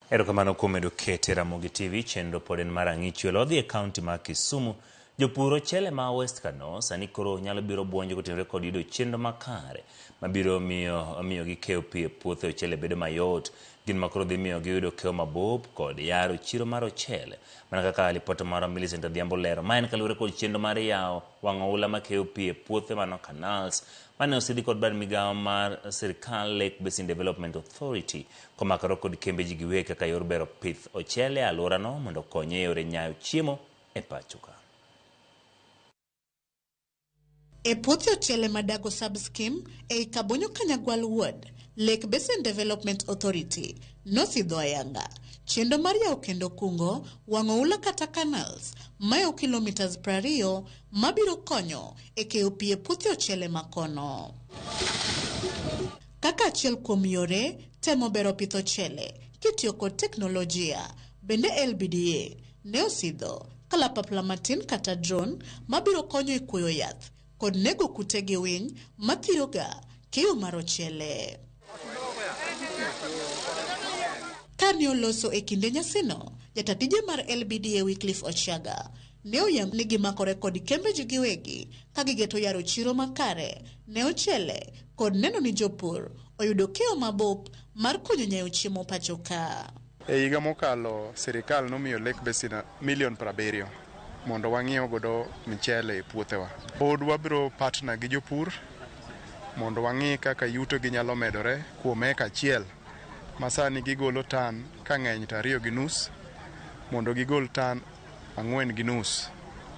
Erokamano kuom medo kete Ramogi TV, chenro pod en mar ang'ich welo. Wadhi e kaunti ma Kisumu. Jopur ochele ma West Kano sani koro nyalo biro buonjo kotenore kod yudo chenro makare mabiro miyo gikeyo pi e puothe ochele bedo mayot. Gin ma koro dhi miyo giyudo keyo mabup kod yaro chiro mar ochele. Mana kaka lipot marwa Millicent Adhiambo lero, ma en kaluwore kod chenro mar yawo wang' oula makeyo pi e puothe mano canals mane osidhi kod bad migawo mar sirkal Lake Basin Development Authority komakore kod kembe ji giwegi kaka yor bero pith ochele e alworano mondo okony e yore nyayo chiemo e pacho ka. E puothe ochele ma Dago Sub-Scheme ei Kabonyo Kanyagwal Ward, Lake Basin Development Authority nosidho ayanga chenro mar yawo kendo kungo wang' oula kata canals mayo kilometers 20 mabiro konyo e keyo pi e puothe ochele makono. Kaka achiel kuom yore temo bero pith ochele kitiyo kod teknolojia, bende LBDA ne osidho kalapapla matin kata drone mabiro konyo e kuoyo yath kod nego kute gi winy mathiroga keyo mar ochele. Kane oloso e kinde nyasino, jatatije mar LBDA Wycliffe Ochiaga ne oyango ni gimakore kod kembe ji giwegi ka gigeto yaro chiro makare ne ochele kod neno ni jopur oyudo keyo mabup mar konyo nyayo chiemo pacho ka. E higa mokalo sirikal nomiyo Lake Basin milion 70 mondo wang'iew godo mchele e puothewa. Pod wabiro partner gi jopur mondo wang'i kaka yuto gi nyalo medore kuom eka achiel ma sani gigolo tan ka ng'eny to 2.5 mondo gigol tan 4.5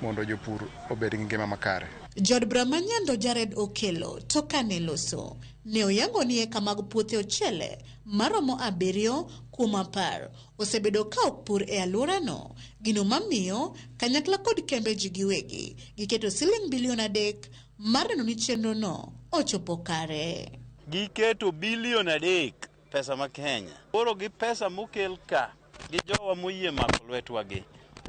mondo jopur obed gi ngima makare. Jod Bramanyando Jared Okelo to kane loso ne oyango ni eka mag puothe ochele maromo 7 kuom 10 osebedo ka ok pur e alworano, gino mamiyo kanyakla kod kembe ji giwegi giketo siling bilion 3 mar neno ni chenro no ochopo kare. Giketo bilion 3 pesa ma Kenya. Koro gi pesa mokel ka gi jowa moyie mako lwetwa gi,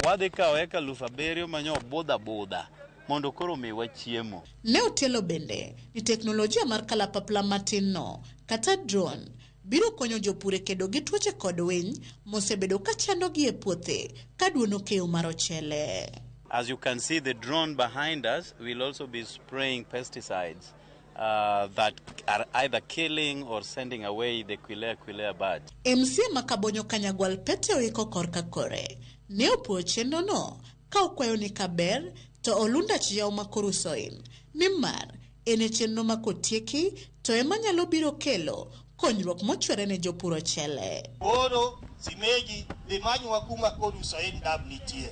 wadhi kawo eka 7,000 manyo budha budha mondo koro miwa chiemo. Ne otielo bende ni teknolojia mar kalapapla matin no kata drone biro konyo jopur e kedo gi tuoche kod winy mosebedo ka chandogi e puothe ka duono keyo mar ochele. As you can see, the drone behind us will also be spraying pesticides that are either killing or sending away the Quelea Quelea bird. MCA ma Kabonyo Kanyagwal Pete oiko korka kore ne opuoyo chenro no ka okwayo ni kaber to olundach yaw ma Korusoin nimar en e chenro ma kotieki to ema nyalo biro kelo konyruok mochwere ne jopur ochele. Koro simeji dhi manywa kuma Korusoin dam nitie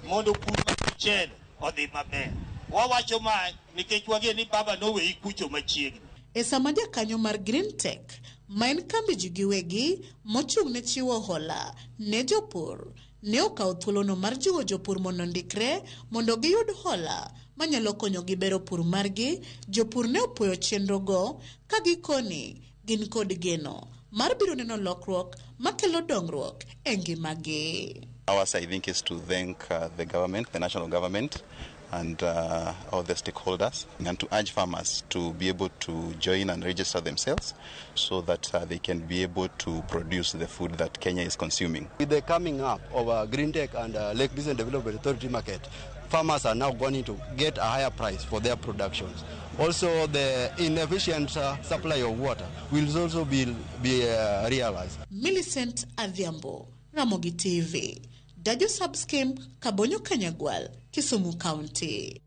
mondo pur mar mchele odhi maber. Wawacho mae nikech wang'eyo ni baba noweyi kucho machiegni. E sama jakanyo mar Green Tech ma en kambi ji giwegi mochung' ne chiwo hola ne jopur ne okawo thuolono mar jiwo jopur mondo ondikre mondo giyud hola manyalo konyogi bero pur margi. Jopur ne opuoyo chenro go ka gikoni gin kod geno mar biro neno lokruok makelo dongruok e ngimagi. Ours, I think, is to thank the government, the national government, and all the stakeholders, and to urge farmers to be able to join and register themselves so that they can be able to produce the food that Kenya is consuming. With the coming up of Green Tech and Lake Basin Development Authority market, farmers are now going to get a higher price for their productions. Also, the inefficient supply of water will also be realized. Millicent Adhiambo, Ramogi TV, Dajo Sub-Scheme, Kabonyo Kanyagwal, Kisumu County.